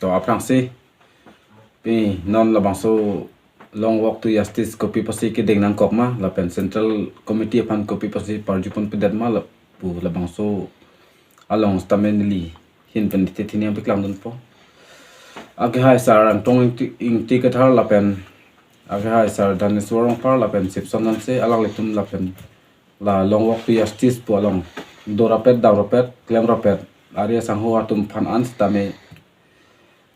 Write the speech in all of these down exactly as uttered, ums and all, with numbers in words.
To aphrangsi, pi non labangso Long Walk to Justice kopi pusi kedeng nangkok ma, lapen Central Committee aphan kopi pusi parjupon pedet ma lapu labangso along sitame neli ahin pen titi thini nangpeklang dunpo. Akehai sar Angtong Ingti, Ingti Kathar lapen akehai sar Daneswar Rongphar lapen Sipson Hanse, alanglitum lapen la Long Walk to Justice pu along dorapet, damrapet, klemrapet ari asangho atum aphan an sitame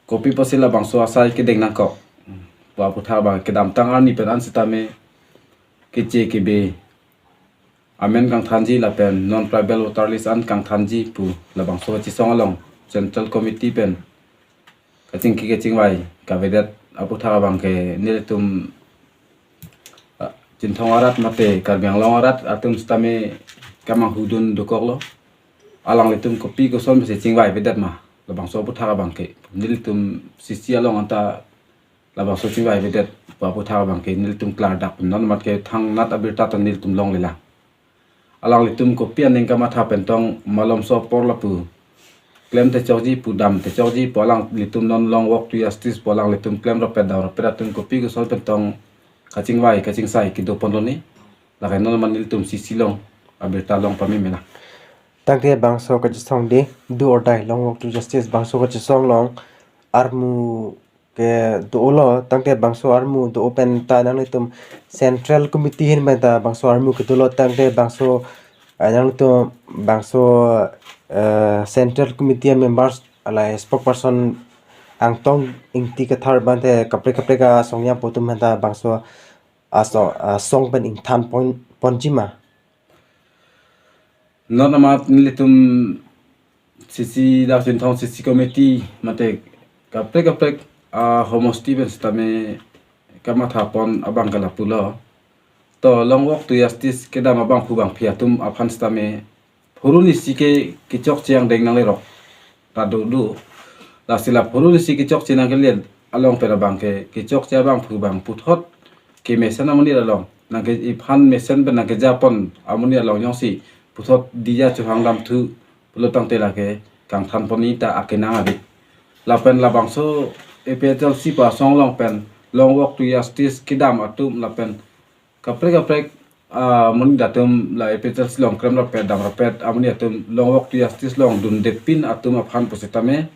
kopi pusi labangso asai kedeng nangkok pu aputhak abang kedamtang arni pen an sitame keche kebe amen kangthanji lapen non tribal voter list an kangthanji pu labangso kachesong along Central Committee pen kachingki kachingvai kavedet aputhak abang ke nelitum, ah, Chinthong arat mate Karbi Anglong arat atum sitame kamanghu dun dokoklo. Alanglitum kopi koson pusi chingvai avedet ma labangso aputhak abang ke nelitum C C along anta labangso chingvai avedet pu aputhak abang ke nelitum klardak non mat ke thangnat abirta ta nelitum longlelang. Alanglitum kopi aning kamatha pen tong malomso apor lapu klem techokji pu dam techokji pu alanglitum non Long Walk to Justice pu alanglitum klemrapet damrapet atum kopi koson pen tong kachingvai kachingsai kedo ponlone. Lake non mat nelitum C C along abirta long pame mena. Tangte bangso kachesong de, do or die, Long Walk to Justice bangso kachesong along armu ke dolo, tangte bangso armu do pen ta nanglitum Central Committee ahin pen ta bangso armu ke dolo, tangte bangso, eh, nanglitum bangso, eh, Central Committee members alai spokesperson Angtong Ingti Kathar bangte kaprek kaprek asong yang pu atum pen ta bangso aso-, asong pen ingthan pon, ponji ma. Non amat nelitum C C dak Chinthong C C Committee mate kaprek kaprek ahomosti pen sitame kamatha pon abang ke lapulo. To Long Walk to Justice kedam abangphu bangphi atum aphan sitame phuruni si ke kechokche angdeng nanglerok ta dodo. Lasi la phuruni si kechokche nangkele along pen abang ke kechokche abangphu bang puthot kemesen amonit along nangke iphan mesen pen nangkejapon amonit along jongsi puthot diya chohang damthu pulo tangte lake kangthan ponji ta akenang ave. Lapen labangso A P H L C pu asong along pen Long Walk to Justice kedam atum lapen kaprek kaprek, ah, amonit atum la A P H L C along klemrapet damrapet amonit atum Long Walk to Justice along dundepin atum aphan pusitame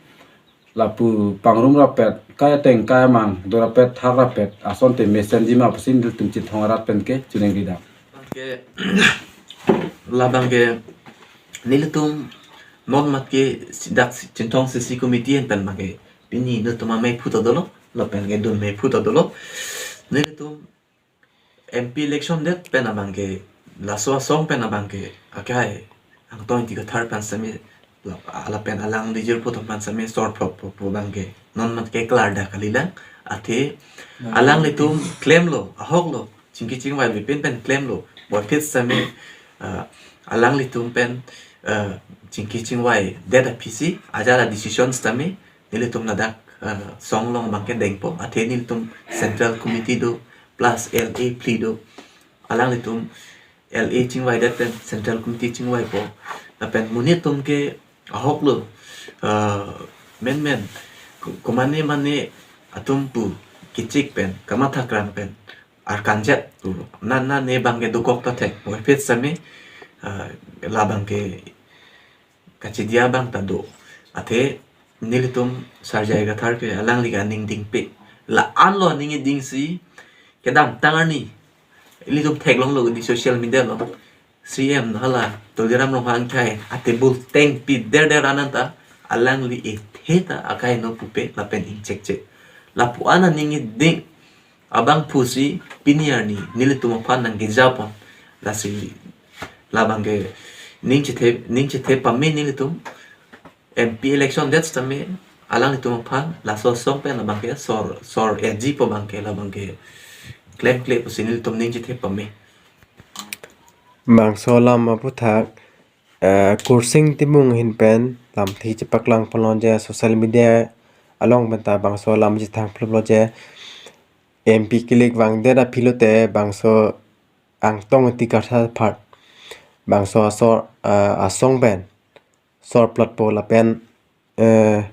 lapu pangrumrapet, kai ateng kai amang dorapet thakrapet asonte mesenji ma pusi nelitum Chinthong arat pen ke choningri dam. Ke labang ke nelitum non mat ke dak Chinthong C C Committee ahin pen abang ke pini nelitum amei phu ta dolo, lapen kedun mei phu ta dolo. Nelitum M P election det pen abang ke laso asong pen abang ke akehai Angtong Ingti Kathar aphan sitame la, lapen alangli jirpo atum aphan sitame sor phrok phrok pu abang ke non mat ke klardak kalilang. Athe alanglitum klemlo, ahoklo, chingki chingvai bipin pen klemlo. Puvoiphit sitame, ah, alanglitum pen, ah, chingki chingvai det aphisi ajala decision sitame nelitum ladak, ah, song along abang ke dengpo. Athe nelitum Central Committee do plus L A phli do. Alanglitum L A chingvai det pen Central Committee chingvaipo. Lapen monit atum ke ahoklo, ah, menmen ko-, komane mane atum pu kechik pen kamatha krang pen arkanjet pu. Nana ne abang ke dokok ta thek. Puvoiphit sitame, ah, labang ke kachidiya abang ta do. Athe nelitum Sar J I Kathar ke alangli ke aning dingpe. La-anlo aning dingsi kedamtang arni ilitum theklonglo di social media along. C M hala Tuliram Ronghang akhai atable tengpi derder ananta alangli ethe ta akhai no pupe lapen ingchekche. Lapu-an aning ding abangphusi pini arni nelitum aphan nangkejapon. Lasi labang ke ning chethe, ning chethe pame nelitum M P election det sitame alanglitum aphan laso asong pen labang ke sor, sor-etji pu abang ke labang ke klemkle pusi nelitum ning chethe pame. Bangso alam aputhak, eh, Kursing Timung ahin pen lamthe chepaklang ponlo je social media along pen ta bangso alam chethang phloplo je M P kilik vangdet aphi lote bangso Angtong Ingti Kathar aphan bangso asor, eh, asong pen sor plotpo lapen, eh,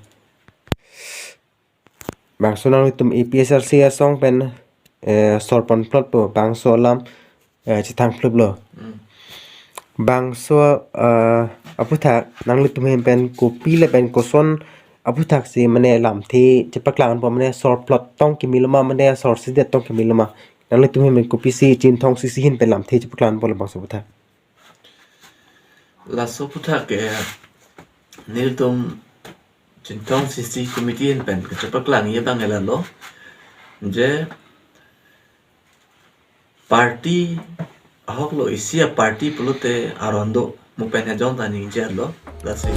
Bangso nanglitum A P H L C asong pen, eh, sor ponplotpo, bangso alam, eh, chethangphluplo. Hmm. Bangso, eh, aphuthak nanglitum ahin pen kopi lapen koson aphuthak si mane lamthe chepaklangpo, mane sorplot tong kimi loma, mane sorsidet tong kimi loma. Nanglitum ahin pen kopisi Chinthong C C ahin pen lamthe chepaklangpo labangso aphuthak. Laso aphuthak ke nelitum Chinthong C C committee ahin pen kachepaklang abang ke lalo. Je party ahok lo, isi a-party pulote aron do, mo pen hejong ta ningje-lo. Lasi.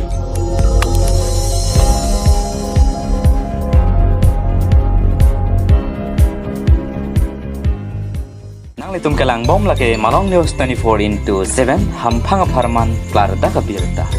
Nanglitum kelangbom lake Malong News twenty-four into seven, hamphang apharman klardak abirta.